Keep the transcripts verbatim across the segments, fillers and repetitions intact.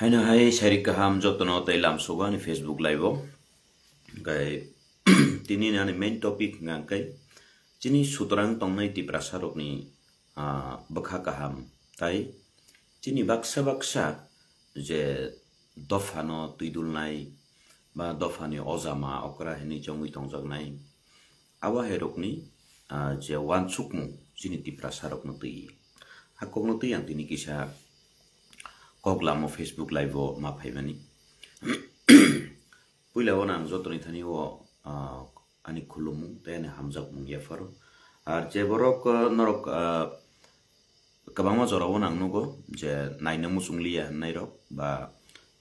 Haino hai sairik kaham jotono tei lamsogo ani Facebook live o. Hwnkhe tini ani main topic hwnkha hwnkhe chini sutrang tongnai Tiprasa rokni, ah, bwkha kaham tai chini baksa baksa je dophano twidulnai ba dophani ojama okra hinwi chongwi tongjaknai. Abo hai rokni, ah, je wansukmung chini Tiprasa rokno twi. Ha kokno twi ang tini kisa kok lamo Facebook live o ma phaimani. Puila o ang jotoni thani o, ah, ani khulumung tei ani hamjakmung yapharo. Ar je borok, ah, norok, ah, kwbangma jorao ang nugo je naina muchung liya hwnnairok ba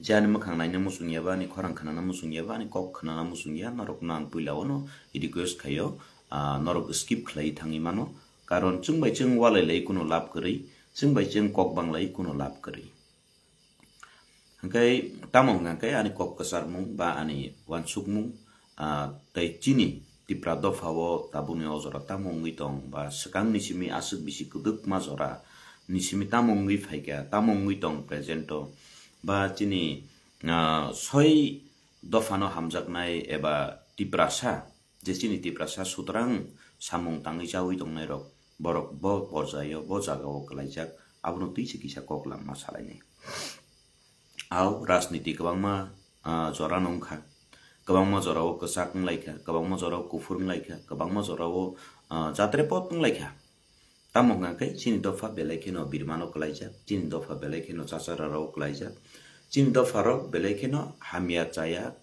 je ani mwkhang naina muchung ya ba ani khorang khnana muchung ya ba ani kok khnana muchung ya norokno ang puila o no request khaio, ah, norok skip khlai thangwi mano, karon chwng bai chwng walai lai kuno lab kwrwi, chwng bai chwng kok bang lai kuno lab kwrwi. Hwnkhe tamo hwnkha khe ani kok kwcharmung ba ani wansukmung, ah, tei chini Tipra dopha o tabukni o jora tamo wngwi tong ba swkangni simi aswk bisi kwdwkma jora ni simi tamo wngwi phaikha, tamo wngwi tong present o ba chini, ah, soi dophano hamjaknai eba Tiprasa, je chini Tiprasa sutrang samung tangwi chawi tongnai rok, borok bo porjai o, bo jaga o kwlaijak, abono twi se kisa kok lam ma salainai. Au rajniti kwbangma, ah, jora no wngkha, kwbangma jora o kwchak wnglaikha, kwbangma jora o kuphur wnglaikha, kwbangma jora o, ah, jatrepot wnglaikha. Tamo hwnkha khe chini dopha belai kheno birmano kwlaijak, chini dopha belai kheno chachara rok kwlaijak, chini dopha rok belai kheno hamya chaya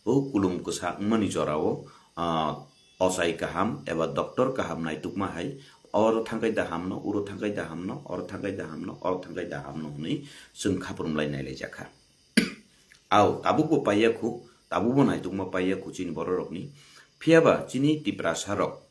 o kulum kwsa wngmani jora o, ah, ochai kaham eba doctor kaham naitukma hai, oro thangkai da hamno, uro thangkai da hamno, oro thangkai da hamno, oro thangkai da hamno hwnwi chwng khaprum lai nailaijakha. Au tabukbo paiya khu, tabukbo naitukma paiya khu chini bororokni. Phiyaba chini Tiprasa rok,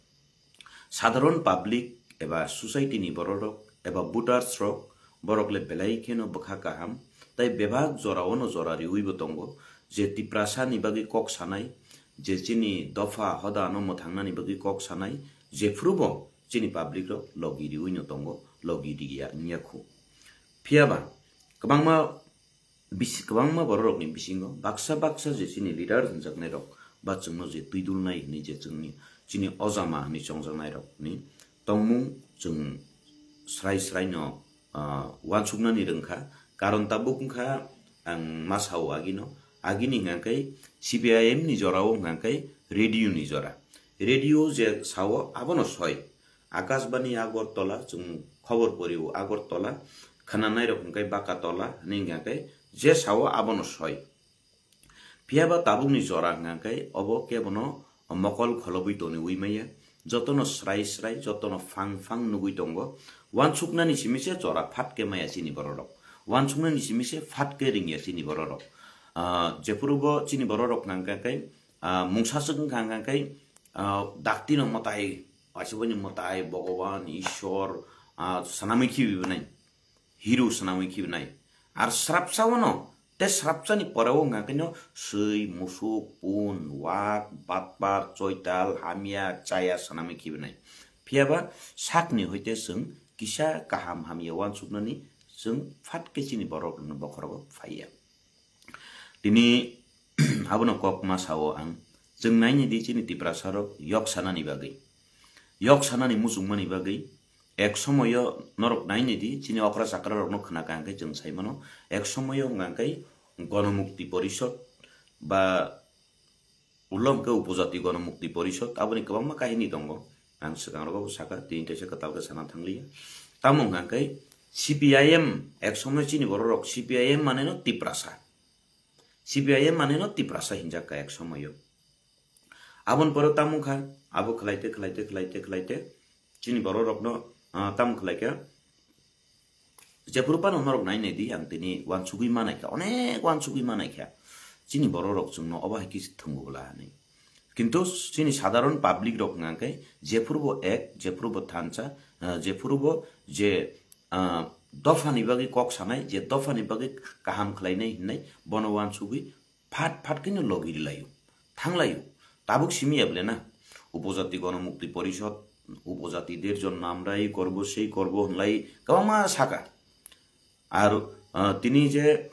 sadharon public eba society ni bororok eba voters rok, borok le belai kheno bwkha kaham, tai bebak jora ono jora riwi bo tongo, je Tiprasa ni bagwi kok sanai, je chini dopha hoda no mwthangnani bagwi kok sanai, jephuru bo chini public rok logi riwi no tongo, logi riya wngya khu. Phiyaba kwbangma bisi-, kwbangma bororokni bisingo baksa baksa je chini leader hwnjaknairok ba chwngno je twidulnai hwnwi je chwngni, chini ojama hwnwi chongjaknairokni tongmung chwng srai sraino, ah, uansuknani rwngkha. Karon tabuk wngkha, ang ma sao agino, agini hwnkha khe C P I M ni jorao hwnkha khe radio ni jora. Radio je sao abono soi. Akashbani Agartala, chwng khobor porio Agartala, khwnanairok hwnkhe Bakatola hwnwi hwnkha khe je sao abono soi. Phiyaba tabukni jora hwnkha khe obo kebono mokol kholobwi toniwi maya, jotono srai srai, jotono phang phang nugwi tongo. Uansuknani simi se jora phat khe maya chini bororok, uansuknani simi se phat khe ringya chini bororok. Ah, jephuru bo chini bororok hwnkha khe, ah, mungsa swk wngkha hwnkha khe, ah, daktino mwtai, paisubani mwtai, Bhogoban, Ishwar, ah, swnamwi khibibanai, hero swnamwi khibanai. Ar srapsa wano, te srapsani poreo hwnkha khe no swi, musuk, pun, wak, batpar, choital, hamya, chaya swnamwi khibanai. Phiyaba sakni hoite chwng kisa kaham hamya uansuknani chwng phat khe chini borok rokni bokhorogo phaiya. Tini abono kok ma sao ang. Chwng naini di chini Tiprasa rok yok sanani bagwi. Yok sanani muchungmani bagwi ek somoyo norok naini di chini okra chakra rokno khna ka hwnkhe chwng sai mano. Ek somoyo hwnkha khe Gonomukti Porishod ba ulo hwnkhe Upojati Gonomukti Porishod, aboni kwbangma kahini tongo. Ang swkang rogo saka, tini teisa kwtal khe sana thangliya. Tamo hwnkha khe C P I M, ek somoy chini bororok C P I M mane no Tiprasa. C P I M mane no Tiprasa hinjak ka ek somoyo. Aboni pore tamo kha, abo khlaite, khlaite, khlaite, khlaite, chini bororokno, ah, tamo khlaikha. Jephuru phano norok nainai di, ang tini uansugwi manaikha, onek uansugwi manaikha. Chini bororok chwngno obo hai khe thwngwi bwla hinwi. Kintu chini sadharon public rok hwnkha khe jephuru bo ek, jephuru bo thansa, ah, jephuru bo je, ah, dophani bagwi kok sanai, je dophani bagwi kaham khlainai hinwi bono uansugwi phat phat khe no logi rwlaio, thanglaio. Tabuk simi ya bwle na? Upojati Gonomukti Porishod, Upojati derjon namrai korbo, sei korbo hwnlai kwbangma saka. Ar, ah, tini je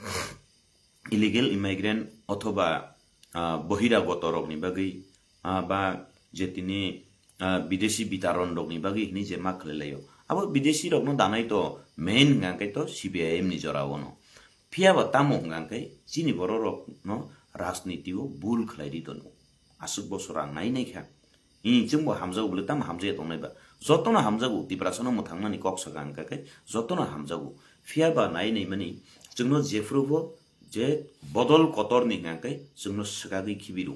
illegal immigrant othoba, ah, bohiragoto rokni bagwi, ah, ba je tini, ah, bidesi bitaron rokni bagwi hini je ma khlai laio. Abo bidesi rokno danai to main hwnkha khe to C P I M ni jora ono. Phiya ba tamo hwnkha khe chini borok rokno rajniti o bul khlai ri tono. Aswk bosor ang nai nai kha. Hi, chwngbo hamjago bwle, tamo hamjaya tongnai ba? Jotono hamjago, Tiprasano mwthangnani kok saka hwnkha khe jotono hamjago. Phiya ba nai nai mani, chwngno jephuru bo je bodol kotorni hwnkha khe chwngno swkagwi khibiru.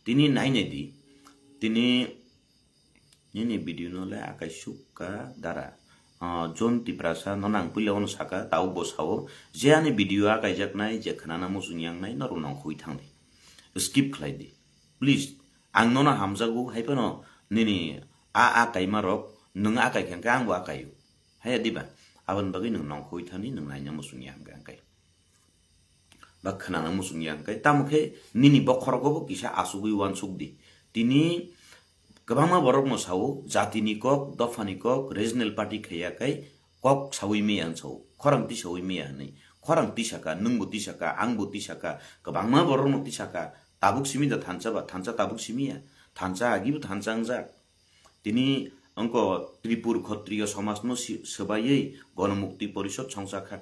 Tini nai nai di, tini nini video no le akai suk ka dara. Ah, John Tiprasa no nang puila ono saka, tabuk bo sao, je ani video akai jaknai, je khnana muchung yangnai, norok nong khui thang di. Skip khlai di. Please, ang nono hamjago, hai phano nini a, a kaima rok, nwng a kai khe, hwnkhe angbo a kaio. Haya diba? Aboni bagwi nwng nongkhoi thani, nwng naina muchung ya hwnkhe, hwnkhe. Ba khnana muchung ya hwnkhe. Tamo khe nini bokhorogo bo kisa asugwi uansuk di. Tini kwbangma borokno sao, jatini kok, dophani kok, regional party khaiya kai, kok saui miya hwn sao, khorang tisaui miya hwnwi. Khorang tisaka, nwngbo tisaka, angbo tisaka, kwbangma borokno tisaka, tabuk simi da thansa ba, thansa tabuk simi ya, thansa agibo thansa wngjak. Tini wngkha Tripur Khatriya somajno si-, swbaiwi Ganamukti Porishad songchakha.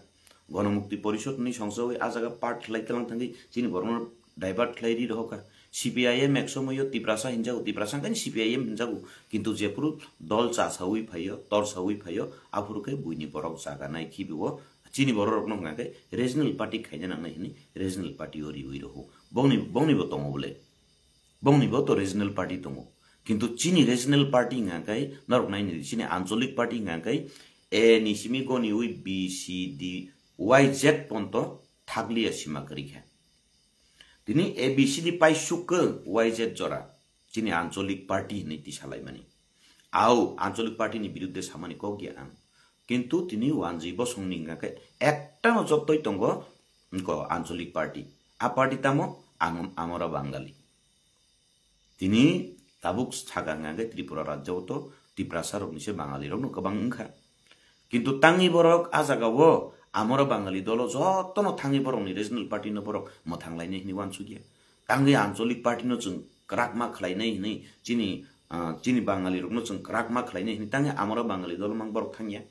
Ganamukti Porishad hwnwi songchawi a jaga part khlai tlang thangwi chini borokno divert khlai ri rohorkha. C P I M ek somoio Tiprasa hinjago, Tiprasa hwnkhe C P I M hinjago, kintu jephuru dol chasaui phaio, torsaui phaio, aphuru khe buini borok jaga nai khibiwo, chini borok rokno hwnkha khe regional party khaina nangnai hwnwi regional party o riui rohor. Bongni, bongni bo tongo bole. Bongni bo to regional party tongo. Kintu chini regional party hwnkha khe norok nai nini chini anchalik party hwnkha khe A ni simi goni ui B, C, D, Y, Z ponto thakliya sima kwrwi kha. Tini A B C D pai suk khe Y Z jora chini anchalik party hinwi tisa laimani. Au anchalik party ni biruddhe samani kok ya ang. Kintu tini wanjwi bosongni hwnkha khe ekta no jottoi tongo wngkha anchalik party. A party tamo ang amora Bangali. Tini tabuk saka hwnkha khe Tripura rajyo o to Tiprasa rokni se Bangali rokno kwbang wngkha. Kintu tangwi borok a jaga o amora Bangali dolo jotono thangwi borokni regional party no borok mwthang lainai hinwi uansukya. Tangwi anchalik party no chwng kwrak ma khlainai hinwi chini, ah, chini Bangali rokno chwng kwrak ma khlainai hinwi tangwi amora Bangali dolo mang borok thangya.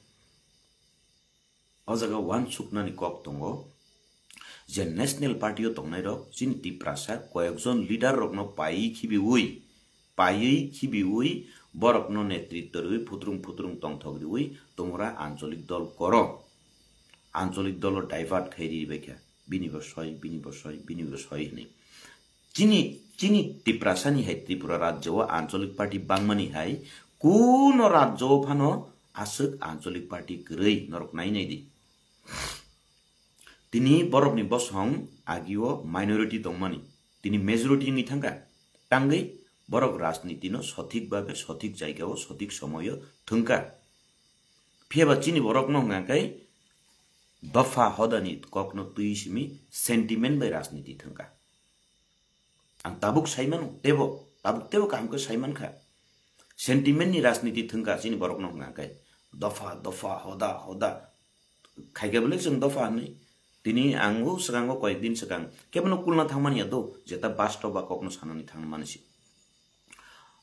O jaga uansuknani kok tongo je national party o tongnairok chini Tiprasa koyekjon leader rokno paiwi khibiui, paiwi khibiui borokno netritto riui phutrung phutrung tongthok riui tumura anchalik dol koro. Anchalik dolo divert khai ribaikha. Bini bo soi, bini bo soi, bini bo soi hinwi. Chini, chini Tiprasani hai Tripura rajyo o anchalik party bangmani hai kuno rajyo o phano aswk anchalik party kwrwi norok nai nai di. Tini borokni bosong agio minority tongmani, tini majority wngwi thangkha. Tangwi borok rajniti no sothik babe, sothik jaigao, sothik somoyo thwngkha. Phiyaba chini borokno hwnkha khe dopha hodani kokno twi simi sentiment bai rajniti thwngkha. Ang tabuk saimano, tebo, tabuk tebo kaham khe saimankha. Sentiment ni rajniti thwngkha chini borokno hwnkha khe dopha, dopha, hoda, hoda. Khaikhe bwle chwng dopha hinwi. Tini ang o swkango koyek din swkang kebono kulna thangmani ya do, jeta bastob ba kokno sanani thangmani se.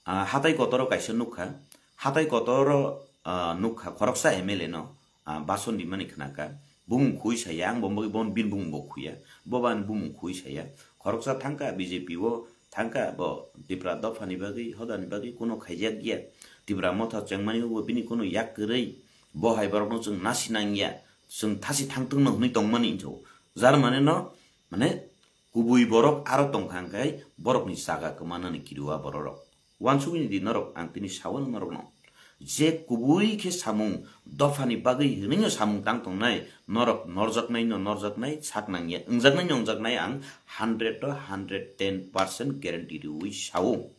Ah, hatai kotoro kaisa nukha, hatai kotoro, ah, nukha khoroksa M L A no, ah, bason rimani khnakha, bumung khui saya, ang bo bagwi bon bin bumung bo khuya, bo bani bumung khui saya, khoroksa thangkha B J P o, thangkha bo Tipra dophani bagwi, hodani bagwi kuno khaijak ya, Tipra motha chengmani bo bini kuno yak kwrwi, bo hai borokno chwng nasi nangya, chwng thasi thangtwngno hwnwi tongmani hinjo, jar mane no, mane, kubui borok aro tongkha hwnkhe borokni jaga kwmanani kiriwa bororok. Uansugwi di norok ang tini sao norokno. Je kubui khe samung dophani bagwi hinwino samung tang tongnai, norok norjaknaino norjaknai, sak nangya wngjaknaino wngjaknai ang hundred to hundred ten percent guarantee riwi sao.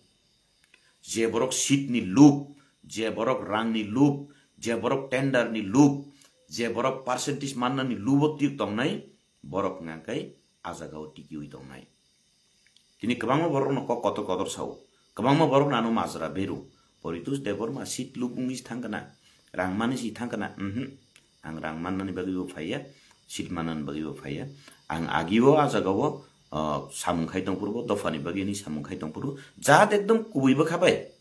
Je borok seat ni lub, je borok rang ni lub, je borok tender ni lub, je borok percentage mannani lubo tik tongnai, borok hwnkha khe a jaga o tikiui tongnai. Tini kwbangma borokno kok kotor kotor sao, kwbangma borokno ano majra beru, Poritos Debbarma seat lub wngwi thangkana, rang mani si thangkana, mhm, ang rang mannani bagwi bo phaiya, seat manani bagwi bo phaiya. Ang agio a jagao, ah, samung khai tongphuru bo, dophani bagwi hinwi samung khai tongphuru, jat ekdom kubui bwkha bai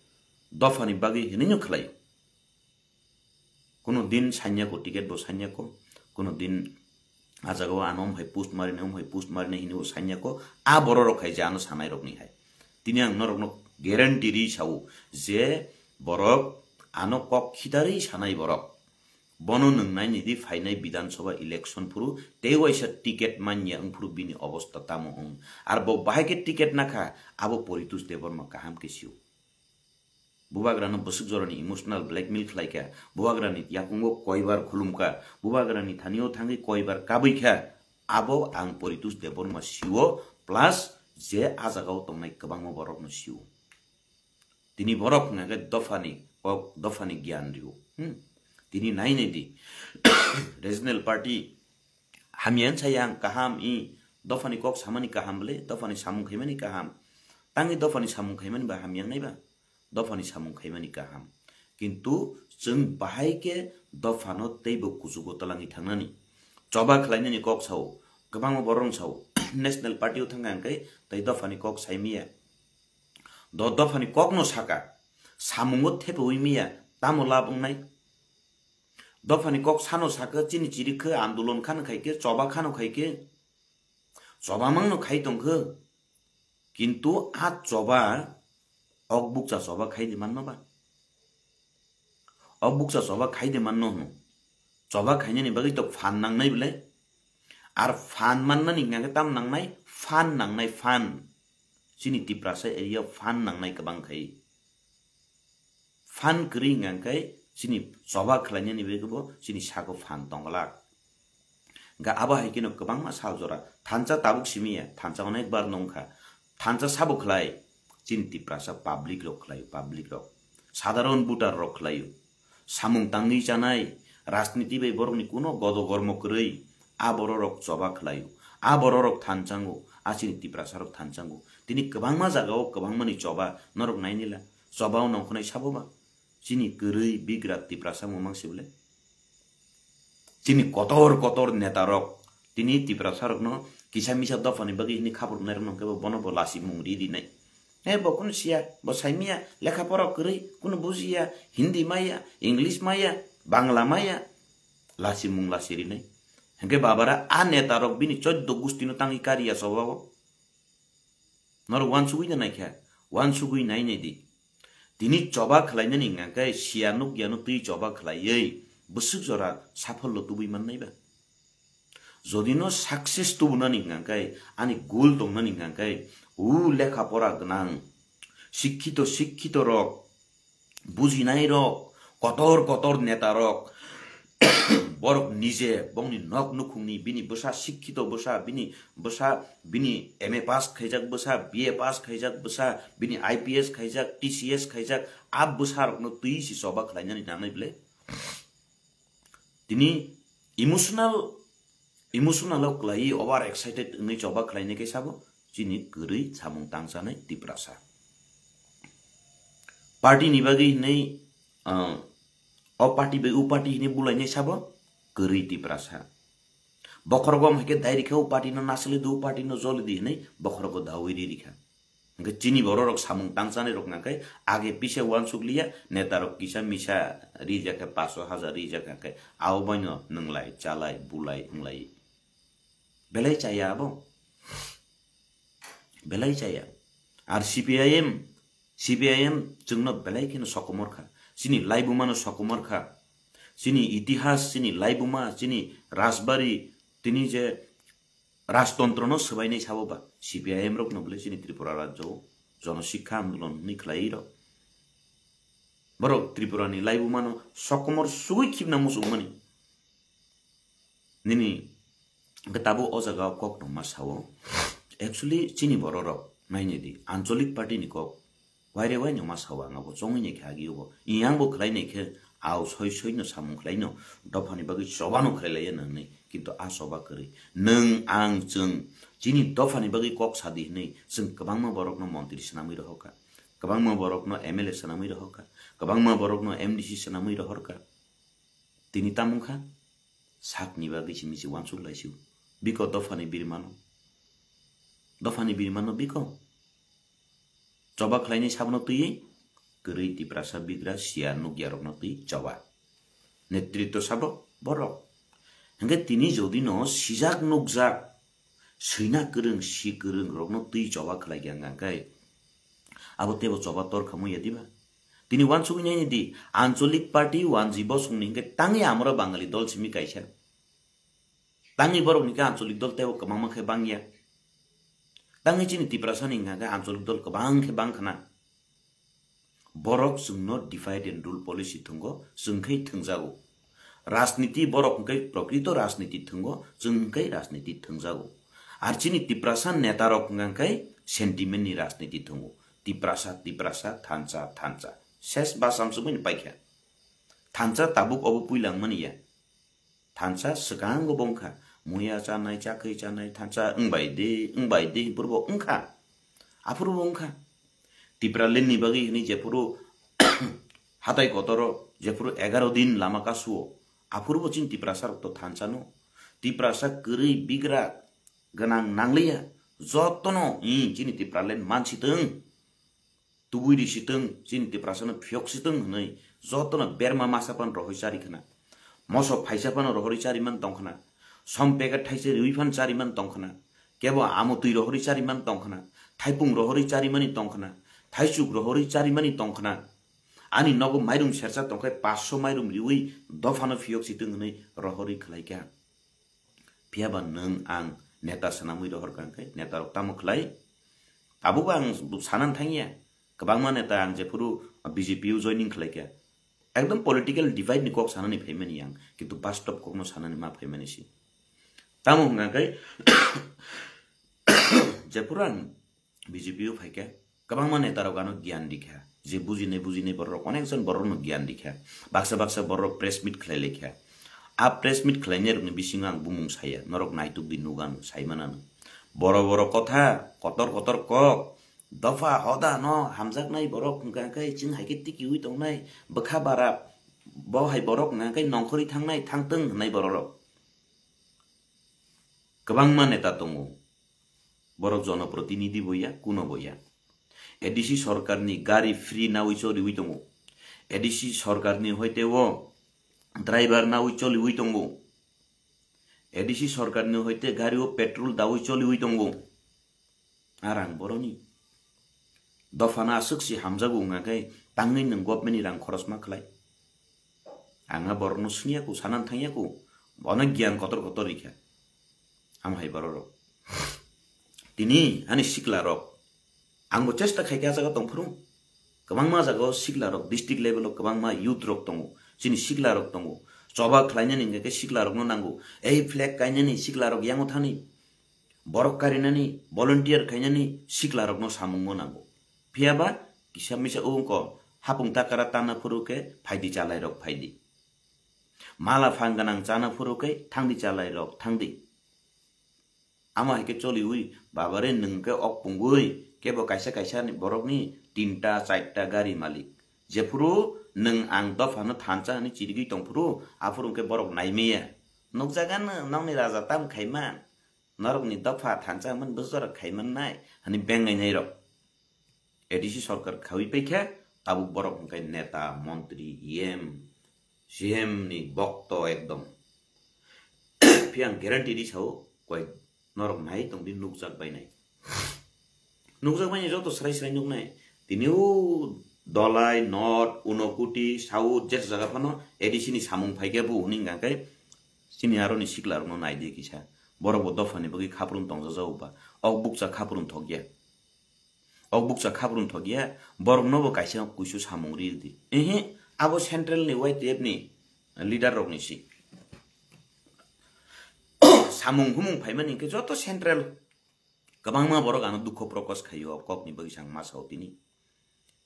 dophani bagwi hinwino khlaio. Kuno din sanya ko, ticket bo sanya ko, kuno din a jagao ano om hai post marine, om hai post marine hinwi bo sanya ko, a borok rok hai je ano sanai rokni hai. Tini ang norokno guarantee ri sao je borok ano kok khidarwi sanai borok. Bono nwng naini di phainai Bidhan Sabha election phuru tei waisa ticket manya wngphuru bini obosta tamo wng. Ar bo bahai khe ticket nakha, abo Poritos Debbarma kaham khe sio. Bubagrano bwswk jorani emotional blackmail khlai kha, bubagrani yakungo koibar khulum kha, bubagrani thanio thangwi koibar kabui kha, abo ang Poritos Debbarma sio, plus je a jagao tongnai kwbangma borokno sio. Tini borok hwnka khe dophani kok, dophani giyan rio. Hmm. Tini nai nai di. Regional party hamya wng saya ang kaham i, dophani kok samani kaham bwle, dophani samung khaimani kaham. Tangwi dophani samung khaimani ba hamya wngnai ba? Dophani samung khaimani kaham. Kintu chwng bahai khe dophano teibo kuchugo twlangwi thangnani. Choba khlainani kok sao, kwbangma borok sao, national party o thangkha hwnkhe tei dophani kok saimaya. Do dophani kokno saka, samungo thepaui miya, tamo lab wngnai? Dophani kok sano saka, chini chirikhe andolon khano khaikhe, choba khano khaikhe, choba mangno khai tongkhe, kintu a choba ok bukcha choba khai di manno ba? Ok bukcha choba khai di manno hwno. Choba khainani bagwi to phan nangnai bwle? Ar phan mannani hwnka khe tam nangnai? Phan nangnai, phan. Chini Tiprasa area phan nangnai kwbang khai. Phan kwrwi hwnka khe chini choba khlainani bagwi bo chini sago phan tongglak. Hwnka abo hai kheno kwbangma sal jora. Thansa tabuk simiya, thansa onek bar nongkha. Thansa sabo khlai, chini Tiprasa public rok khlai, public rok. Sadharon voter rok khlaio. Samung tangwi chanai, rajniti bai borokni kuno godo gormo kwrwi, a bororok choba khlaio, a bororok thansango, a chini Tiprasarok thansango. Tini kwbangma jagao kwbangmani choba norok nainila, chobao nongkhonai sabo ba? Chini kwrwi bigra Tiprasa mumang se bwle? Chini kotor kotor netarok tini Tiprasarokno kisa misa dophani bagwi hini khaprwknairokno hwnkhe bo bono bo lasi mung ri rinai. He bo kunu siya, bo saimiya, lekha pora kwrwi, kunu bujiya, Hindi maya, English maya, Bangla maya, lasi mung lasi rinai. Hwnkhe babara a netarok bini choddo gustino tangwi kariya chobao. Norok uansugwi da naikha, uansugwi nai nai di. Tini choba khlainani hwnka khe siya nukya no twi choba khlaiwi bwswk jora saphollo tubui mannai ba? Jodi no success tubunani hwnka khe, ani goal tongnani hwnka khe, u lekha pora gwnang, sikkito, sikkito rok, bujinai rok, kotor kotor neta rok, borok nije bongni nok nukhungni bini bwsa sikkito bwsa, bini bwsa, bini M A pass khaijak bwsa, B A pass khaijak bwsa, bini I P S khaijak, T C S khaijak, a bwsa rokno twi si choba khlainani nangnai bwle? Tini emotional, emotional o kwlai over excited wngwi choba khlainai khe sabo chini kwrwi samung tangchanai Tiprasa. Party ni bagwi hinwi, ah, o party bai u party hinwi bulainai sabo kwrwi Tiprasa. Bokhorogo hai khe dai rikha, u party no nasli di, u party no joli di hinwi bokhorogo dawi ri rikha. Hwnkhe chini bororok samung tangchanai rok hwnkhe age pisa uansuk liya, neta rok kisa misa rijak khe, paso hajar rijak khe, abo baino nwnglai, chalai, bulai, wnglai. Belai chaya abo. Belai chaya. Ar C P I M, C P I M chwngno belai kheno sokomor kha. Chini laibuma no sokomor kha. Chini itihas, chini laibuma, chini rajbari, tini je rajtontro no swbainai sabo ba, C P I M rok no bwle chini Tripura rajyo o jono sikha andolon hwnwi khlai rok. Borok Tripura ni laibuma no sokomor sugwi khibna muchung mani. Nini hwnkhe tabuk o jaga o kok tongma sao. Actually, chini bororok nainai di, Anchalik party ni kok waire waino ma sao ang abo chongwi nai khe agi obo. Iyang bo khlai nai khe, au soi soi no samung khlai no, dophani bagwi choba no khlai laiya nang nai, kintu a choba kwrwi. Nwng, ang, chwng, chini dophani bagwi kok sadi hwnwi chwng kwbangma borokno montri swnamwi rohor kha, kwbangma borokno M L A swnamwi rohor kha, kwbangma borokno M D C swnamwi rohor kha. Tini tamung kha? Sakni bagwi simi se uansuk laisio. Biko dophani birmano. Dophani birmano biko. Choba khlainai sabono twiwi kwrwi Tiprasa bigra siya nukya rokno twi choba. Netritw sabo borok. Hwnkhe tini jodi no sijak nukjak swina kwrwng si kwrwng rokno twi choba khlai kha hwnkhe abo teibo choba tor khamwi ya diba? Tini uansugwi naini di, Ancholik Party wanji bosongni hwnkhe tangwi amoro Bangali dol simi kaisa. Tangwi borokni khe Ancholik dol teibo kwbangma khe bangya. Tangwi chini Tiprasani hwnkha khe Ancholik dol kwbang khe bang khna. Borok chwngno divide and rule policy thwngo, chwng khe thwngjago. Rajniti borok hwnkhe prokrito rajniti thwngo, chwng hwnkhe rajniti thwngjago. Ar chini Tiprasa netarok hwnkha khe sentiment ni rajniti thwngo. Tiprasa, Tiprasa, thansa, thansa. Ses basam swmani paikha. Thansa tabuk obo puilangmani ya. Thansa swkango bo wngkha. Muya chanai, chakhwi chanai, thansa wngbai di, wngbai di, hwnphuru bo wngkha. Aphuru bo wngkha. Tipraland ni bagwi hwnwi jephuru hatai kotoro, jephuru egaro din lama kasuo, aphuru bo chini Tiprasa rok to thansa no. Tiprasa kwrwi bigra gwnang nangliya, jotono, i, chini Tipraland mansitwng. Tubui ri sitwng, chini Tiprasano phiyok sitwng hwnwi jotono berma masa phano rohorwi chari khna. Mosok phaisa phano rohorwi chari man tong khna. Som packet thaisa riwi phano chari man tong khna. Kebo amo twi rohorwi chari man tong khna. Thaipung rohorwi chari mani tong khna. Thaichuk rohorwi chari mani tong khna. Ani nogo mairum sersa tong khe paanch sho mairum riwi dophano phiyok sitwng hwnwi rohorwi khlai kha. Phiya ba nwng ang neta swnamwi rohor kha hwnkhe neta rok tamo khlai? Tabukbo ang sana thangya. Kwbangma neta ang jephuru B J P o joining khlai kha. Ekdom political divide ni kok sanani phaimani ang, kintu bastob kokno sanani ma phaimani si. Tamo hwnkha khe jephuru ang B J P o phaikha, kwbangma netarok ano giyan rikha. Je bujinai bujinai bororok, onekjon bororokno giyan rikha. Baksa baksa bororok press meet khlai laikha. A press meet khlainairokni bisingo ang bumung saya, norok naituk di nugano, saimanano. Boro boro kotha, kotor kotor kok, dopha hoda no hamjaknai borok hwnkha khe chwng hai khe tikiui tongnai, bwkha bara bo hai borok hwnkha khe nongkhorwi thangnai, thangtwng hwnai bororok. Kwbangma neta tongo. Borok jonoprotinidhi bo ya, kuno bo ya. A D C sorkarni gari free nawi choliwi tongo. A D C sorkarni hoite o driver nawi choliwi tongo. A D C sorkarni hoite gari o petrol dawi choliwi tongo. A rang boroni. Dophano aswk si hamjago wngkha khe tangwi nwng government ni rang khorosma khlai. Ang a borokno swngya ku, sanan thangya ku, bono giyan kotor kotor rikha. Amo hai bororok. Tini ani sikla rok. Ang bo chesta khaikha a jaga tongphuru. Kwbangma jagao sikla rok, district level o kwbangma youth rok tongo. Chini sikla rok tongo. Choba khlainani hwnkhe sikla rokno nango. Ei flag kainani sikla rok yango thani. Borok karinani, volunteer khainani sikla rokno samungmo nango. Phiya ba kisa misa wngkha hapung takara tanna phuru khe phaidi chalai rok phaidi. Mala phang gwnang chana phuru khe thangdi chalai rok thangdi. Amo hai khe choliwi babare nwng khe ok pungwi kebo kaisa kaisa ni borokni tinta charta gari malik. Jephuru nwng ang dophano thansa hwnwi chirigwi tongphuru aphuru khe borok naimaya. Nukjagano nokni raja tam khaiman. Norokni dopha thansa hwnmani bwsajora khaimannai hwnwi bengainairok. A D C sorkar khawi paikha, tabuk borok hwnkhe neta, montri, E M, C M ni bokto ekdom. Phiya ang guarantee ri sao, koi norok nai tongdi nukjak bainai. Nukjak bainai joto srai srai nuknai. Tini o Dolai, North, Unokuti, South, jesa jaga phano A D C ni samung phaikhe bo hwnwi hwnkha khe chini aroni sikla rokno naidi kisa. Borok bo dophani bagwi khaprum tongjajago ba. Ok bukcha khaprum thokya. Ok bukcha khaprum thokya. Borokno bo kaisa kuisu samung ri di. Ehe, abo central ni Y T F ni leader rokni si. Samung humung phaimani hwnkhe joto central. Kwbangma borok ano dukho prokash khaio, o kokni bagwi sang ma sao tini.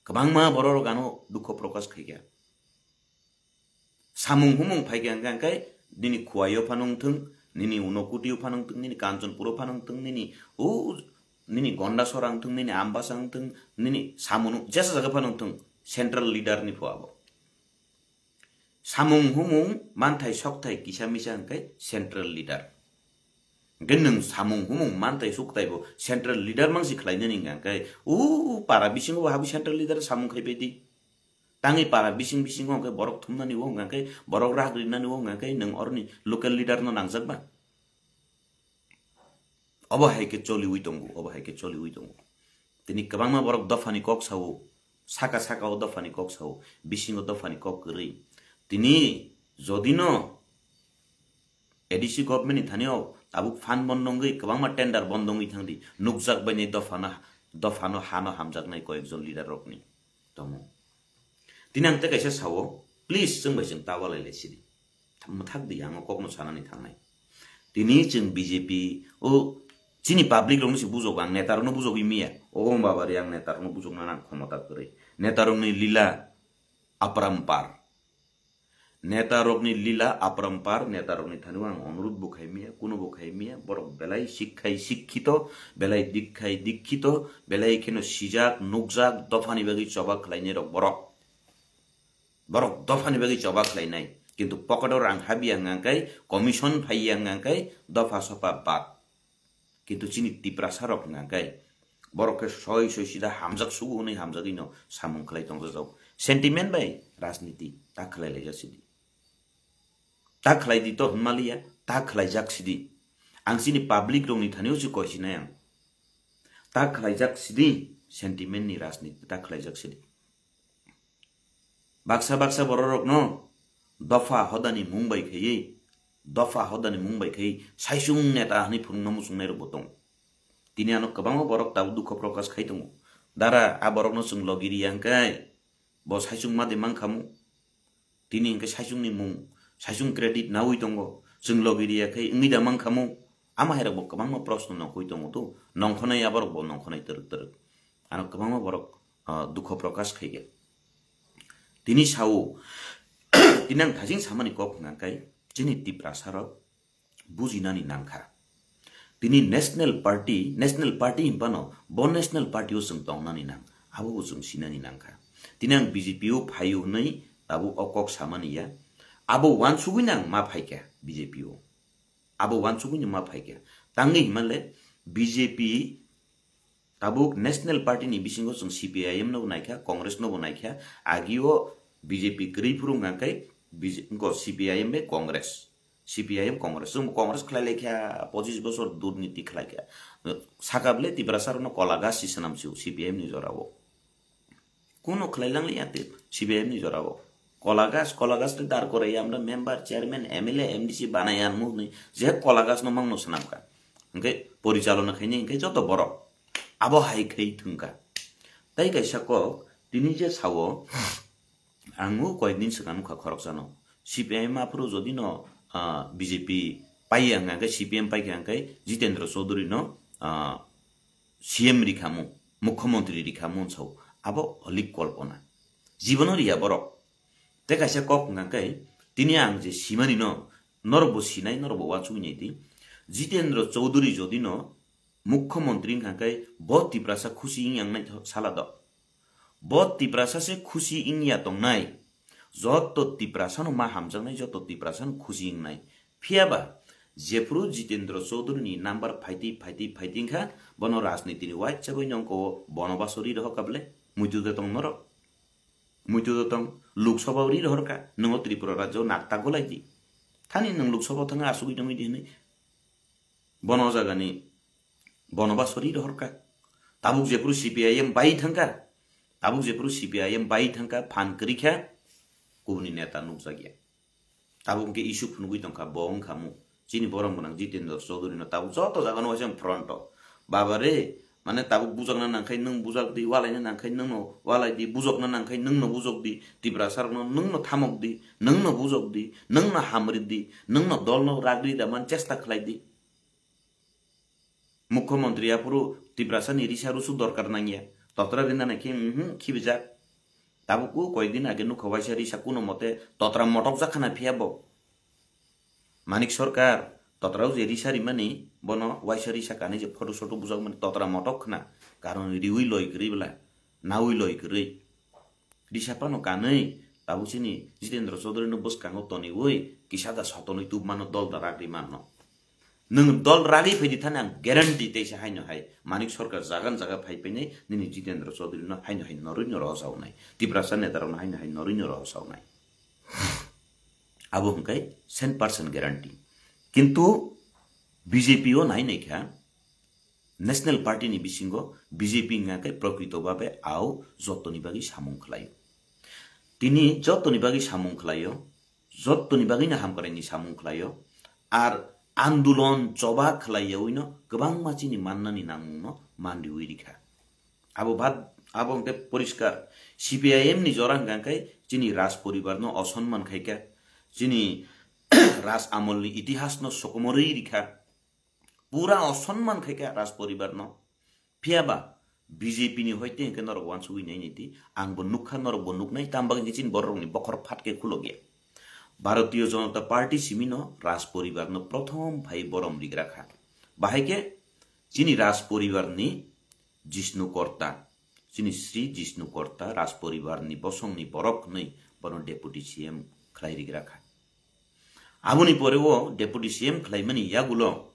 Kwbangma borok ano dukho prokash khaikha. Samung humung phaikha hwnkha hwnkhe nini Khowai o phano wngthwng, nini Unokoti o phano wngthwng, nini Kanchanpur o phano wngthwng, nini o nini Gondasora wngthwng, nini Ambasa wngthwng, nini Samung jesa jaga phano wngthwng, central leader ni pho abo. Samung humung manthai sokthai kisa misa hwnkhe central leader. Hwnkhe nwng samung humung manthai sokthai bo central leader mangsi khlainani hwnkhe o para bisingo bo habwi central leader samung khaibai di. Tangwi para bising bisingo hwnkhe borok thumnani o hwnkhe borok rak rinani o hwnkhe nwng oroni local leader no nangjak ba. Obo hai khe choliwi tongo, obo hai khe choliwi tongo. Tini kwbangma borok dophani kok sao, saka saka o dophani kok sao, bisingo dophani kok kwrwi. Tini jodino A D C government ni thani o tabuk phan bondo wngwi kwbangma tender bondo wngwi thangdi, nukjak bai ni dophano, dophano hano hamjaknai koyekjon leader rokni tongo. Tini ang tei kaisa sao, please chwng bai chwng ta walai lai sidi. Mwthak di, ang o kokno sanani thangnai. Tini chwng B J P, o chini public rokno se bujok, ang neta rokno bujogwi miya. O wng baba re, ang neta rokno bujokna nang khomota kwrwi. Neta rokni lila aparampar. Neta rokni lila aparampar, neta rokni thani o ang onurudh bo khai miya, kuno bo khai miya. Borok belai sikkhai sikkhito, belai dikkhai dikkhito, belai kheno sijak, nukjak, dophani bagwi choba khlainai rok borok. Borok dophani bagwi choba khlainai, kintu pocket o rang habya hwnkha khe, commission phaiya hwnkha khe dopha sopha bad. Kintu chini Tiprasa rok hwnkha khe borok khe soi soi sida hamjak sugo hwnwi hamjagwi no samung khlai tongjak. Sentiment bai rajniti ta khlai laijak sidi. Ta khlai di to hwnmaliya, ta khlaijak sidi. Ang chini public rokni thani o se koisinai ang. Ta khlaijak sidi, sentiment ni rajniti ta khlaijak sidi. Baksa baksa bororokno dopha hodani mung bai khaiwi, dopha hodani mung bai khaiwi saisung neta hwnwi phunukna muchungnai rokbo tongo. Tini ano kwbangma borok tabuk dukho prokash khai tongo. Dara, a borokno chwng logi riya hwnkhe bo saisung ma de mankhamu. Tini hwnkhe saisungni mung, saisung credit naui tongo. Chwng logi riya khe wngwi da mankhamu. Ama hai rokbo kwbangma proshno nongkhoi tongo to. Nongkhonai aborokbo nongkhonai twrwk twrwk. Ano kwbangma borok, ah, dukho prokash khaikha. Tini sao, tini ang thajing samani kok hwnkha khe chini Tiprasa rok bujinani nangkha. Tini National Party, National Party hinphano bo National Party o chwng tongnani nang, abo bo chwng sinani nangkha. Tini ang B J P o phaio hwnwi tabuk o kok samani ya. Abo uansugwino ang ma phaikha B J P o. Abo uansugwino ma phaikha. Tangwi hinmale B J P Tabuk National Party ni bisingo chwng C P I M no bo naikha, Congress no bo naikha, agio B J P kwrwi phuru hwnkha khe B J, wngkha C P I M bai Congress, C P I M Congress, chwng bo Congress khlai laikha pochis bosor durniti khlaikha, saka bwle Tiprasa rokno kola gasi swnam sio C P I M ni jorao. Kuno khlai lang liya te C P I M ni jorao. Kola gas, kola gas te dar korai ya, amra member, chairman, M L A, M D C banai ya, ang mukni je kola gas no mangno swnam kha. Hwnkhe porichalona khaini hwnkhe joto borok. Abo hai khai thwngkha. Tai kaisa kok, tini je sao, ang o koyekdin swkang nukha khoroksano. C P I M aphuru jodi no, ah, B J P pai ya hwnkha hwnkhe, C P M pai kha hwnkhe Jitendra Chaudhary no, ah, C M rikhamu, Mukhyamantri rikhamu hwn sao. Abo holik kolpona. Jibono riya borok. Tei kaisa kok hwnkha khe, tini ang je simani no, norok bo sinai, norok bo uansugwi nai di. Jitendra Chaudhary jodi no Mukhyamantri wngkha khe, bo Tiprasa khusi wng yang nai tho-, sala do. Bo Tiprasa se khusi wng ya tongnai. Joto Tiprasa no ma hamjaknai, joto Tiprasa no khusi wngnai. Phiya ba, jephuru Jitendra Chaudhary ni number phaitwi, phaitwi, phaitwi wngkha, bono rajniti ni uaisa bai nongko o bono baso ri rohor kha bwle, muitu de tong norok. Muitu de tong, Lok Sabha o ri rohor kha, nwngo Tripura rajyo o nakta golai di. Thani nwng Lok Sabha o thangwi asugwi tongwi di hwnwi. Bono o jaga ni, bono baso ri rohor kha. Tabuk jephuru C P I M bai thangkha, tabuk jephuru C P I M bai thangkha, phan kwrwi kha, kubuni neta nukjak ya. Tabuk hwnkhe issue phunugwi tongkha, bo wngkha mu. Chini borok gwnang Jitendra Chaudhary no tabuk joto jaga no waisa front o. Baba re, mane tabuk bujakna nangkhai nwng bujak di, walaina nangkhai nwng no walai di, bujokna nangkhai nwng no bujok di, Tiprasa rok no nwng no thamok di, nwng no bujok di, nwng no hamri di, nwng no dol no ragri da man chesta khlai di. Mukhyamantri aphuru Tiprasa ni risa rusu dorkar nangya. Totra rinani khe, mhm, khibijak. Tabuk o koyekdin age nukha waisa risa kuno mote totra motok jak khana phiya bo. Manik Sarkar, totra o je risa rimani, bono waisa risa kanwi je photo soto bujak mani totra motok khna. Karon riwi loi kwrwi bwla, nawi loi kwrwi. Risa phano kanwi, Tabuk chini Jitendra Chaudhary no bwskango toniwi kisa da sotonwi tubmano, dol da ragri manno. Nwng dol ragwi phaidi thani ang guarantee teisa haino hai Manik Sarkar jagan jaga phai painai nini Jitendra Chaudhary no haino hai norwi no rohorsa wnai. Tiprasa neta rokno haino hai norwi no rohorsa wnai. Abo hwnkhe cent percent guarantee. Kintu B J P o nai nai kha, National Party ni bisingo B J P wngya khe prokrito babe ao jotoni bagwi samung khlaio. Tini jotoni bagwi samung khlaio, jotoni bagwino hamkraini samung khlaio, ar andolon choba khlaiyawi no kwbangma chini mannani nangmung no manriwi rikha. Abo bad, abo hwnkhe poriskar, C P I M ni jora hwnkha khe chini raj poribar no osonman khaikha, chini raj amol ni itihas no sokomorwi rikha. Pura osonman khaikha raj poribar no. Phiyaba B J P ni hoite hwnkhe norok wansugwi nai nai di. Ang bo nukha, norok bo nuknai, tamo bagwi hwnkhe chini borok rokni bokhor phat khe khulogya. Bharatiya Janata Party simi no raj poribar no prothom phai borom rigra kha. Bahai khe chini raj poribar ni Jishnu Korta, chini Sri Jishnu Korta raj poribar ni bosong ni borok hwnwi bono deputy C M khlai rigra kha. Aboni pore o deputy C M khlaimani yagulo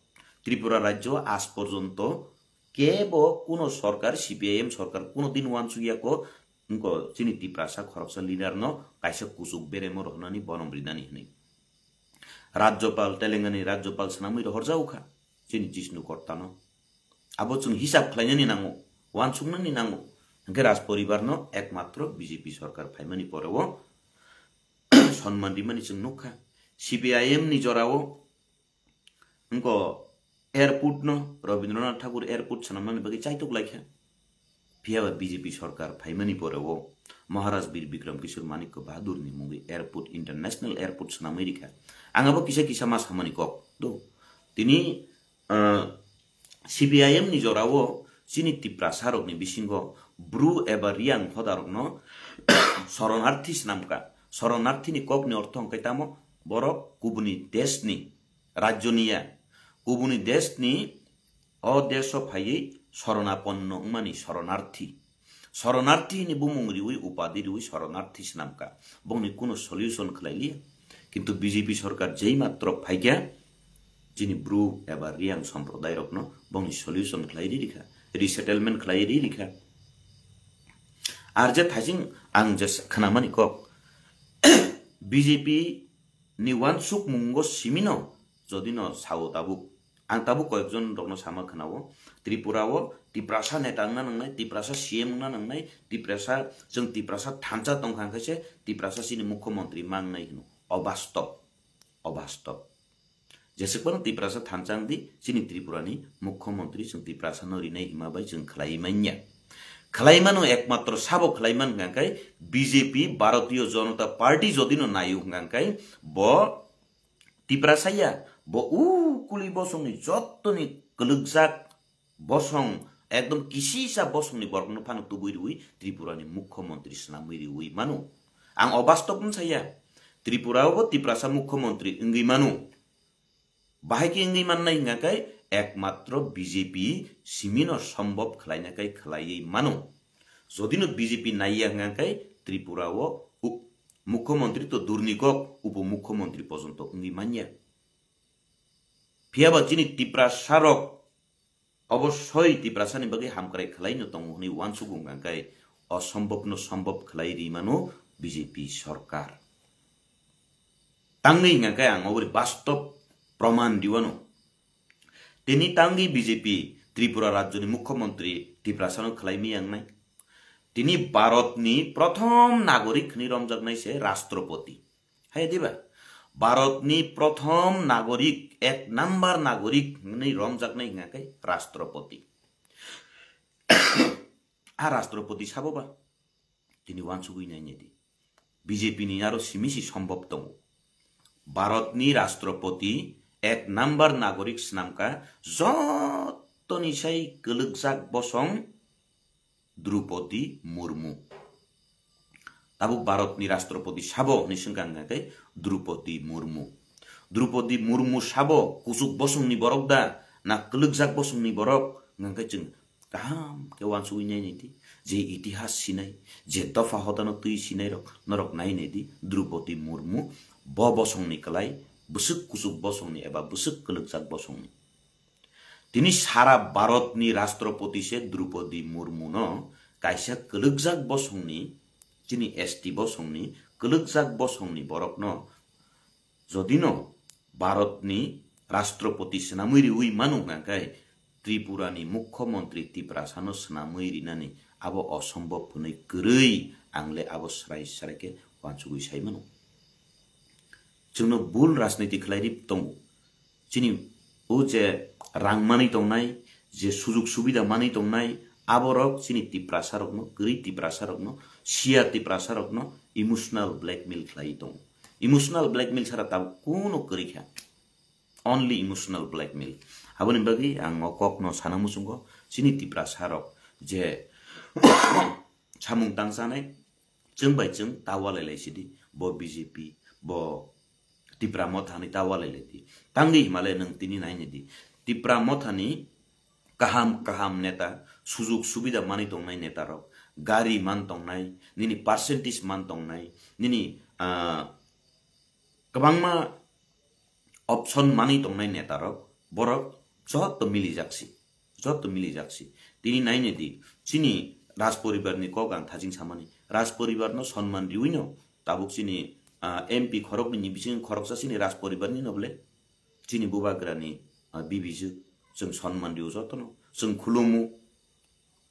Tripura rajyo aaj porjonto kebo kuno sorkar, C P I M sorkar kuno din wansukya ko, wngko chini Tiprasa khoroksa leader no kaisa kuchuk beremo rohornani bonom rinani hwnwi. Rajyopal, Telangana ni Rajyopal swnamwi rohorjago kha chini Jishnu Korta no. Abo chwng hisab khlainani nango, wansuknani nango. Hwnkhe raj poribar no ekmatro B J P sorkar phaimani pore o sonman rimani chwng nukha. C P I M ni jora o wngko airport no, Rabindranath Thakur Airport swnamnani bagwi chaitok laikha. Phiyaba B J P sorkar phaimani pore o Maharaj Bir Bikram Kishore Manikya Bahadur ni mungwi airport, international airport swnamwi rikha. Ang abo kisa kisa ma samani kok do. Tini, ah, C P I M ni jora o chini Tiprasa rokni bisingo Bru eba Riang hoda rokno soronarthi swnamkha. Soronarthi ni kok ni ortho hwnkhe tamo borok kubuni desh ni, rajyo ni ya, kubuni desh ni o desh o phaiwi soronaponno wngmani soronarthi. Soronarthi hwnwi bumung riwi, upadi riwi soronarthi swnamkha. Bongni kuno solution khlai liya. Kintu B J P sorkar jei matro phaikha, chini Bru eba Riang somprodairokno bongni solution khlai ri rikha, resettlement khlai ri rikha. Ar je thaising ang je khnamani kok, B J P ni wansukmungo simino jodi no sao tabuk. Ang tabuk koyekjon rokno sama khwnao, Tripura o Tiprasa neta wngna nangnai, Tiprasa C M wngna nangnai, Tiprasa, chwng Tiprasa thansa tongkha hwnkhe se Tiprasa chini mukhyamantri mangnai hwno. Obastop, obastop. Jeswk phano Tiprasa thansa wngdi, chini Tripura ni mukhyamantri chwng Tiprasa no rinai hima bai chwng khlaiwi manya. Khlai mano, ekmatro sabo khlai man hwnkha khe B J P, Bharatiya Janata Party jodi no naio hwnkha khe bo Tiprasa ya, bo u kuli bosongni jottoni kwlwkjak bosong, ekdom kisisa bosongni borokno phano tubui riwi Tripurani mukhyamantri swnamwi riwi mano. Ang o bastop wng saya, Tripura o bo Tiprasa mukhyamantri wngwi mano. Bahai khe wngwi mannai hwnkha khe ekmatro B J P simino sombhob khlaina khe khlaiwi mano. Jodi no B J P naiya hwnkha khe Tripura o u-, mukhyamantri to durni kok, upo mukhyamantri pojonto wngwi manya. Phiyaba chini Tiprasa rok obossoi Tiprasani bagwi hamkrai khlai no tongo hwnwi uansuk wngkha khe, osombobno sombob khlai ri mano B J P sorkar. Tangwi hwnkha khe ang obori bastob proman riwano. Tini tangwi B J P Tripura rajyoni mukhyamantri Tiprasano khlai mi wngnai. Tini Bharatni prothom nagorik hwnwi romjaknai se Rashtrapati. Hai diba? Bharatni prothom nagorik, ek number nagorik hwnwi romjaknai hwnkha khe Rashtrapati. A Rashtrapati sabo ba? Tini uansugwi nai nai di. B J P ni aro simi si sombhob tongo. Bharatni Rashtrapati ek number nagorik swnamkha jotoni sai kwlwkjak bosong Droupadi Murmu. Tabuk Bharatni Rashtrapati sabo hwnwi swngkha hwnkha khe Droupadi Murmu. Droupadi Murmu sabo kuchuk bosongni borok da, na kwlwkjak bosongni borok? Hwnkha khe chwng kaham khe uansugwi nai nai di. je itihas sinai, je dopha hodano twi sinai rok, norok nai nai di, Droupadi Murmu bo bosongni kwlai, bwswk kuchuk bosongni eba bwswk kwlwkjak bosongni. Tini sara Bharatni Rashtrapati se Droupadi Murmuno kaisa kwlwkjak bosongni, chini S T bosongni, kwlwkjak bosongni borokno jodino Bharatni Rashtrapati swnamwi riwi manu hwnkha khe Tripurani Mukhyamantri Tiprasano swnamwi rinani abo osombhob hwnwi kwrwi ang le abo srai srai khe uansugwi sai mano. Chwngno bul rajniti khlai ri tongo. Chini o je rang manwi tongnai, je sujug subida manwi tongnai, aborok chini Tiprasa rokno, kwrwi Tiprasa rokno, siya Tiprasa rokno emotional blackmail khlai tongo. Emotional blackmail sara tabuk kuno kwrwi kha. Only emotional blackmail. Aboni bagwi ang o kokno sana muchungo, chini Tiprasa rok je samung tangchanai, chwng bai chwng ta walai lai sidi, bo B J P, bo Tipra Motha hinwi ta walai lai di. Tangwi himale nwng tini nai nai di. Tipra Mothani kaham kaham neta, sujug subida manwi tongnai neta rok, gari man tongnai, nini percentage man tongnai, nini, ah, kwbangma option manwi tongnai neta rok, borok joto milijak si, joto milijak si. Tini nai nai di, chini Raj poribar ni kok ang thajing samani. Raj poribar no sonman riwi no tabuk chini, ah, M P khoroknwi ni bising khoroksa chini Raj poribar ni no bole. Chini bubagra ni, ah, bibijwk chwng sonman riwo joto no. Chwng khulumu.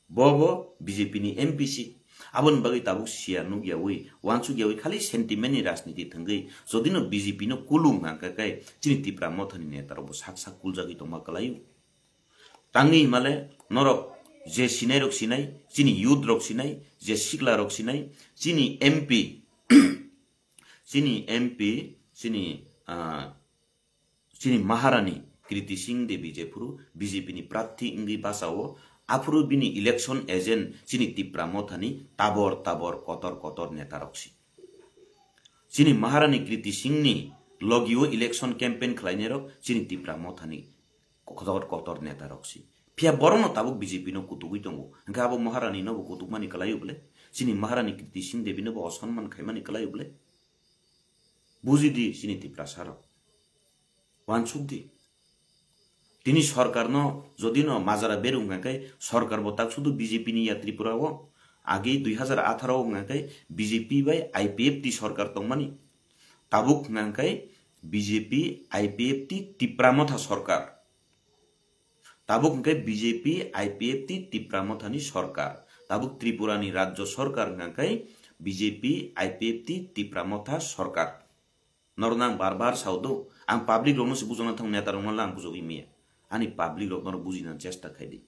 Bo bo B J P ni M P si. Aboni bagwi tabuk siya nukyawi, uansukyawi khali sentiment ni rajniti thangwi. Jodi no B J P no kulu wngkha khe chini Tipra Motha ni neta rok bo sak sak kuljagwi tongma kwlaio. Tangwi himale norok je sinai rok sinai, chini youth rok sinai, je sikla rok sinai, chini M P, chini M P, chini, ah, chini Maharani Kriti Singh Devi jephuru B J P ni prarthi wngwi bachao, aphuru bini election agent chini Tipra Mothani tabor tabor kotor kotor neta rok si. Chini Maharani Kriti Singh ni logio election campaign khlainai rok chini Tipra Mothani kotor kotor neta rok si. Phiya borok no tabuk B J P no kutugwi tongo. Hwnkhe abo Maharani no bo kutukmani kwlaio bole? Chini Maharani Kriti Singh Devi no bo osonman khaimani kwlaio bole? Buji di chini Tiprasa rok. Uansuk di. Tini sorkar no jodi no majara beru wngkha khe sorkar bo tak sudu B J P ni ya Tripura o. Agi dui hazar atharo wngkha khe B J P bai I P F T sorkar tongmani. Tabuk wngkha khe B J P, I P F T, Tipra Motha sorkar. Tabuk hwnkhe B J P, I P F T, Tipra Mothani sorkar. Tabuk Tripurani rajyo sorkar hwnkha khe B J P, I P F T, Tipra Motha sorkar. Norokno ang bar bar sao do, ang public rokno se bujokna thang, neta rokno lang bujogwi maya. Ani public rokno bujina chesta khai di.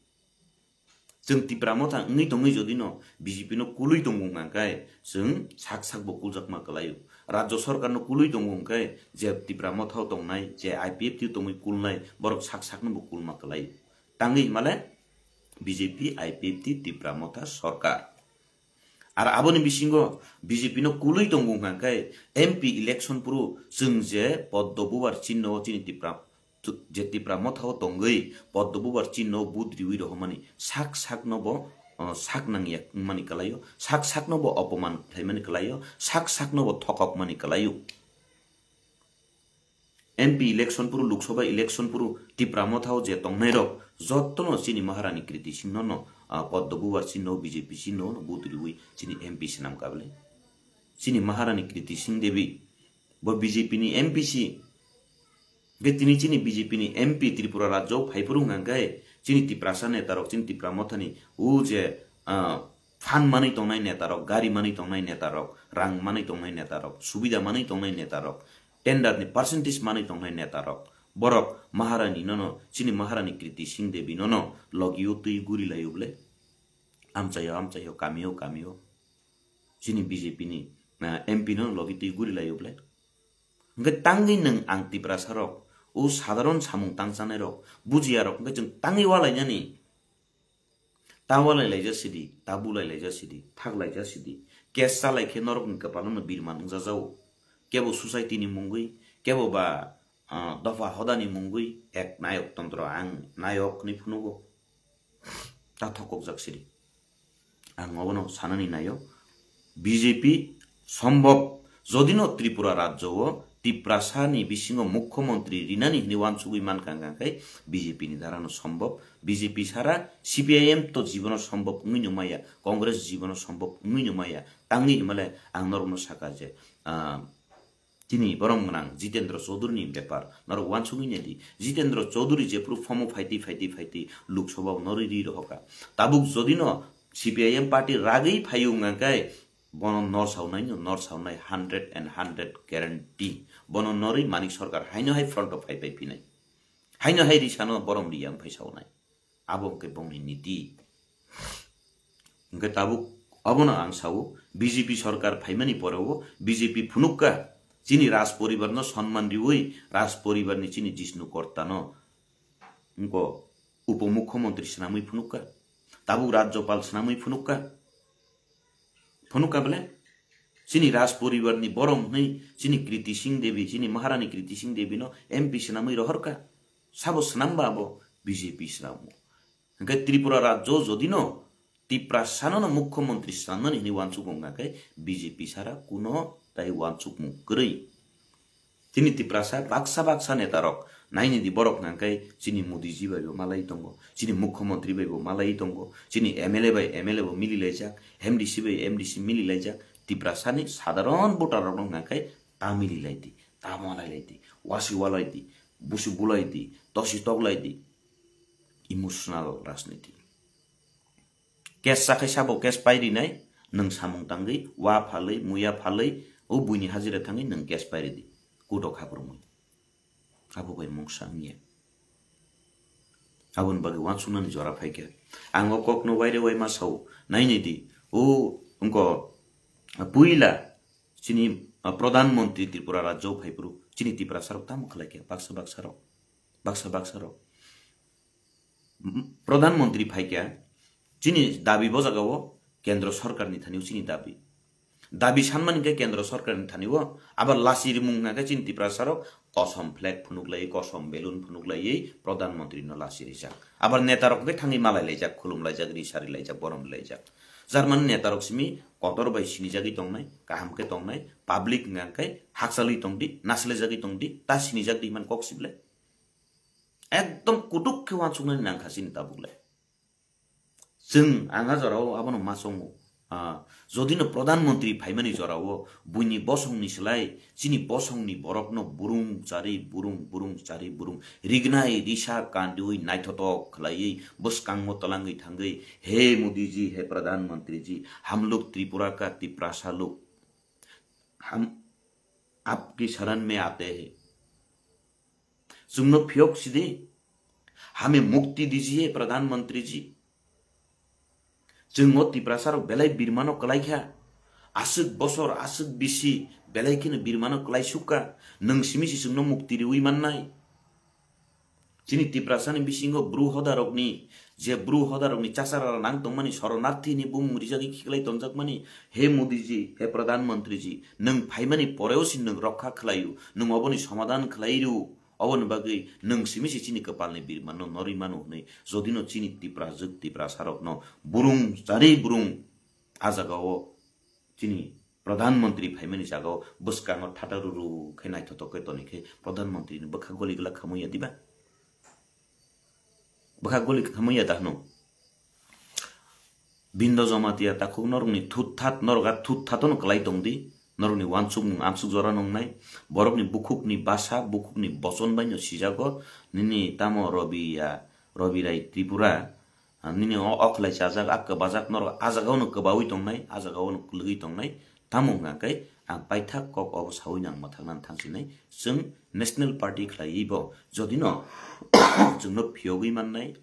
Chwng Tipra Motha wngwi tongwi jodi no B J P no kulwi tongo hwnkha khe chwng sak sak bo kuljakma kwlaio. Rajyo sorkar no kulwi tongo hwnkhe je Tipra Motha o tongnai, je I P F T o tongwi kulnai, borok sak sak no bo kulma kwlaio. Tangwi himale B J P, I P F T, Tipra Motha sorkar. Ar aboni bisingo B J P no kulwi tongo hwnkha khe M P election phuru chwng je Poddo Bubar chinno o chini Tipra, je Tipra Motha o tongwi Poddo Bubar chinno o vote riwi rohormani sak sak no bo, uh, sak nangya wngmani kwlaio, sak sak no bo opoman khlaimani kwlaio, sak sak no bo thokokmani kwlaio. M P election phuru, Lok Sabha election phuru Tipra Motha o je tongnai rok jotono chini Maharani Kriti Singh no no, ah, Poddo Bubar chinno, B J P chinno no vote riwi chini M P swnam kha bwle. Chini Maharani Kriti Singh Devi bo B J P ni M P si. Hwnkhe tini chini B J P ni M P Tripura rajyo o phai phuru hwnkha khe chini Tiprasa neta rok, chini Tipra Mothani o je, ah, phan manwi tongnai neta rok, gari manwi tongnai neta rok, rang manwi tongnai neta rok, subida manwi tongnai neta rok, tender ni percentage manwi tongnai neta rok, borok Maharani no no, chini Maharani Kriti Singh Devi no no logi o twi guri lai o bwle? Amchai o, amchai o, kami o, kami o. Chini B J P ni, ah, M P no logi twi guri lai o bwle? Hwnkhe tangwi nwng ang Tiprasa rok, o sadharon samung tangchanai rok, bujiya rok, hwnkhe chwng tangwi walainani. Ta walai laijak sidi, ta bulai laijak sidi, thak laijak sidi. Case chalai khe norokni kwpalo no birman wngjajago. Kebo society ni mungwi, kebo ba, ah, dopha hodani mungwi ek nayok tontro ang nayok hinwi phunugo. Ta thokokjak sidi. Ang obono sanani naio, B J P sombhob jodino Tripura rajyo o Tiprasa ni bisingo mukhyamantri rinani hinwi wansugwi mankha, hwnkha khe B J P ni darano sombhob. B J P sara C P I M to jibono sombhob wngwi no maya, Congress jibono sombhob wngwi no maya. Tangwi hwnmale ang norokno sakha je, ah, chini borom gwnang Jitendra Chaudhury ni bepar norok wansugwi naidi. Jitendra Chaudhury jephuru form o phaitwi, phaitwi, phaitwi Lok Sabha o norwi ri rohorkha. Tabuk jodino C P I M party ragwi phaio wngkha khe bono nor saunai no, nor saunai hundred and hundred guarantee. Bono norwi Manik Sarkar haino hai front o phai phai phinai. Haino hai risano borom riya wng phai saunai. Abo hwnkhe bongni niti. Hwnkhe tabuk abono ang sao, B J P sarkar phaimani poreo B J P phunukka, chini raj poribarno sonman riwi raj poribarni chini Jishnu Kortano wngko upomukhyamantri swnamwi phunukka, tabuk rajyopal swnamwi phunukka. Phunukka bole? Chini raj poribarni borom hwnwi chini Kriti Singh Devi, chini Maharani Kriti Singh Devino M P swnamwi rohorkha. Sabo swnamba abo B J P swnamo. Hwnkhe Tripura rajyo jodino Tiprasano no mukhyamantri swnamnani hinwi wansuk wngkha khe B J P sara kuno tai wansukmung kwrwi. Chini Tiprasa baksa baksa netarok naini di borok hwnkha khe chini Modiji bai bo malai tongo, chini mukhyamantri bai bo malai tongo, chini M L A bai M L A bo mililaijak, M D C bai M D C mililaijak, Tiprasani sadharon voter rokno hwnkha khe ta mililaidi, ta malailai di, wasi walai di, busi bulai di, tosi toklai di. Emotional rajniti. Case chakhai sabo case pairinai, nwng samung tangwi, wa phalwi, muya phalwi, o buini hajira thangwi nwng case pairidi. Kutok habrumwi. Abo bai mungsa wngya. Aboni bagwi wansuknani jora phaikha. Ang o kokno waire wai ma sao, nainidi, o wngko puila chini, ah, Pradhan Mantri Tripura rajyo phaiphuru, chini Tiprasa rok tamo khlaikha, baksa baksa rok, baksa baksa rok. M-, Pradhan Mantri phaikha, chini dabi bo jagao Kendra Sarkarni thanio chini dabi. Dabi sanmani khe Kendra Sarkarni thanio, abar lasi rimung hwnkha khe chini Tiprasa rok kosom flag phunuklaiwi, kosom balloon phunuklaiwi Pradhan Mantri no lasi rijak. Abar neta rok khe thangwi malai laijak, khulum laijak, ri sari laijak, borom laijak. Jarmani neta rok simi kotor bai sinijagwi tongnai, kaham khe tongnai, public hwnkha khe hakchalwi tongdi, nasilajagwi tongdi, ta sinijak di man kok sible. Ekdom kutuk khe wansuknani nangkha chini tabuk le. Chwng ang a jorao abono ma chongo. Ah, jodino Pradhan Mantri phaimani jorao buini bosongni slai chini bosongni borokno burung chari burung, burung chari burung, rignai risa kandiui naithotok khlaiwi bwskango twlangwi thangwi, "He Modi ji, he Pradhan Mantri ji, hum log Tripura ka Tiprasa log, hum aapki sharan mein aate hai." Chwngno phiyok sidi. Hame mukti dijiye, Pradhan Mantri ji. Chwng o Tiprasa rok belai birmano kwlai kha. Aswk bosor, aswk bisi belai kheno birmano kwlai sukha. Nwng simi si chwngno mukti riwi mannai. Chini Tiprasani bisingo bru hoda rokni, je bru hoda rokni chachara nang tongmani soronarthi ni bumung rijagwi khiklai tonjakmani, he Modi ji, he Pradhan Mantri ji, nwng phaimani poreo si nwng rokha khlaio, nwng oboni somadhan khlai rio, oboni bagwi nwng simi si chini kwpalni birmano norwi mano hwnwi, jodino chini Tiprajwk Tiprasa rokno burung chari burung a jagao chini Pradhan Mantri phaimani jagao bwskango thata ruru khe naithotok khe toni khe Pradhan Mantri ni bwkha goli glak khamwi ya diba? Bwkha goli khamwi ya da hwno? Bindo Jamatia takhuk norokni thut that, norok a thut that no kwlai tong di, norokni wansukmung amsuk jora nongnai, borokni bukhukni basa, bukhukni bochon bai no sijago, nini tamo Robi ya, Robi Rai Tripura, ah, nini o okhlai chajak, a kwbajak norok a jagao no kwbaui tongnai, a jagao no kwlwgwi tongnai, tamo wngkha khe ang paithak kok obo saui nang mwthaknani thangsinai, chwng National Party khlaiwi bo jodino chwngno phiyogwi mannai,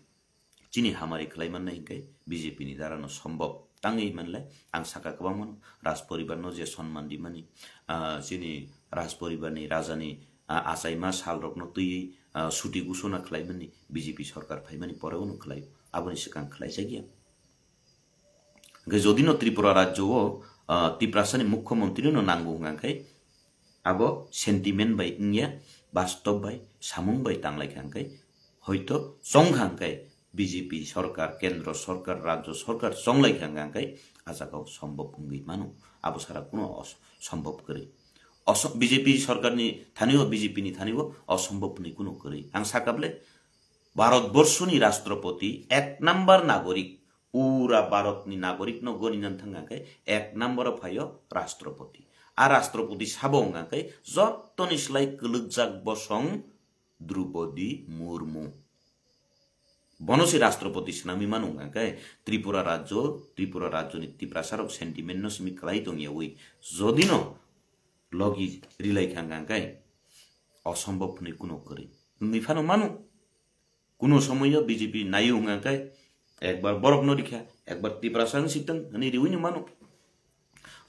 chini hamari khlai mannai hinkhe B J P ni dara no sombhob tangwi manle. Ang saka kwbangma no Raj poribar no je sonman rimani, ah, chini Raj poribar ni raja ni, ah, achaima sal rok no twiwi, ah, suti gusona khlai mani B J P sorkar phai mani pore o no khlai, aboni swkang khlai jak ya. Hwnkhe jodi no Tripura rajyo o, ah, Tiprasa ni mukhyamantri no nango hwnkha khe, abo sentiment bai wngya, bastob bai, samung bai tanglai kha hwnkhe, hoito chong kha hwnkhe, B J P sorkar, kendro sorkar, rajyo sorkar chonglai kha hwnka hwnkhe a jagao sombhob wngwi mano. Abo sara kuno os-, sombhob kwrwi. Oso-, B J P sorkarni thanio, B J P ni thanio osombhob hwnwi kuno kwrwi. Ang sakha bwle, Bharat borshoni rashtrapati, ek number nagorik, pura Bharatni nagorikno goni nan thang hwnkhe ek number o phaio rashtrapati. A rashtrapati sabo wngkha hwnkhe jottoni slai kwlwkjak bosong Droupadi Murmu. Bono se rashtrapati swnamwi mano hwnkha hwnkhe Tripura rajyo, Tripura rajyoni Tiprasarok sentiment no simi kwlai tongyawi jodino logi rilai kha hwnkha hwnkhe osombhob hwnwi kuno kwrwi wngwi phano mano. Kuno somoyo B J P naio hwnkha hwnkhe ekbar borokno rikha, ekbar Tiprasa wng sitwng hwnwi riwi no mano.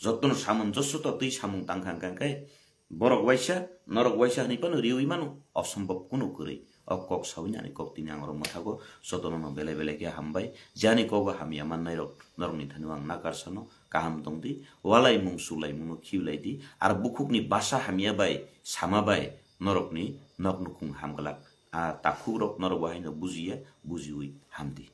Jotono samanjosota twi samung tangkha hwnkha hwnkhe borok waisa, norok waisa hwnwi phano riwi mano, osombhob kuno kwrwi. O kok sawi ani kok tini ang oro mwthago jotono no belai belai khe hambai. Je ani kogo hamya mannairok norokni thani ang nakar sano kaham tongdi, walaimung sulaimungno khiwlaidi, ar bukhukni basa hamya bai sama bai norokni nok nukhung hamglak. A takhukrok norok bo haino bujiya, bujiwi hamdi.